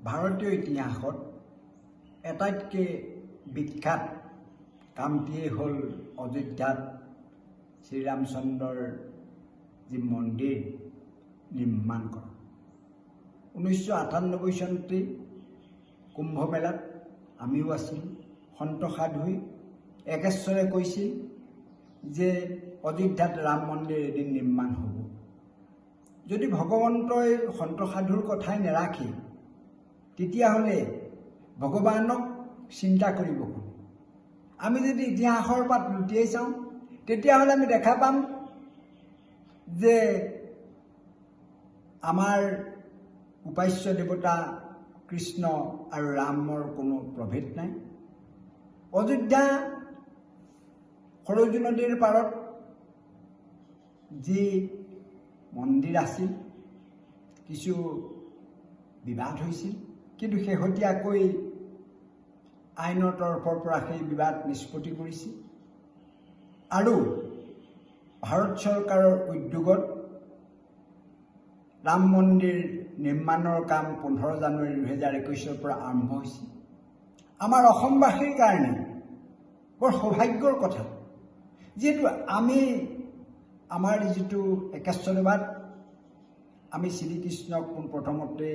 ভাৰতীয় ইতিহাসত আটাইতকৈ বিখ্যাত কামটিয়েই হ'ল অযোধ্যাত শ্ৰীৰামচন্দ্ৰৰ যি মন্দিৰ নিৰ্মাণ কৰা। 1998 চনতেই কুম্ভমেলাত আমিও আছিলোঁ। সন্ত সাধুই একেশ্বৰে কৈছিল যে অযোধ্যাত ৰাম মন্দিৰ এদিন নিৰ্মাণ হ'ব। যদি ভগৱন্তই সন্ত সাধুৰ কথাই নাৰাখি, তেতিয়াহ'লে ভগৱানক চিন্তা কৰিব কোন? আমি যদি ইতিহাসৰ পাত লুটিয়াই চাওঁ, তেতিয়াহ'লে আমি দেখা পাম যে আমাৰ উপাস্য দেৱতা কৃষ্ণ আৰু ৰামৰ কোনো প্ৰভেদ নাই। অযোধ্যা সৰজু নদীৰ পাৰত যি মন্দিৰ আছিল, কিছু বিবাদ হৈছিল, কিন্তু শেহতীয়াকৈ আইনৰ তৰফৰ পৰা সেই বিবাদ নিষ্পত্তি কৰিছে আৰু ভাৰত চৰকাৰৰ উদ্যোগত ৰাম মন্দিৰ নিৰ্মাণৰ কাম 15 জানুৱাৰী 2021ৰ পৰা আৰম্ভ হৈছে। আমাৰ অসমবাসীৰ কাৰণে বৰ সৌভাগ্যৰ কথা, যিহেতু আমি আমাৰ যিটো একেশ্বৰবাদ, আমি শ্ৰীকৃষ্ণক পোনপ্ৰথমতে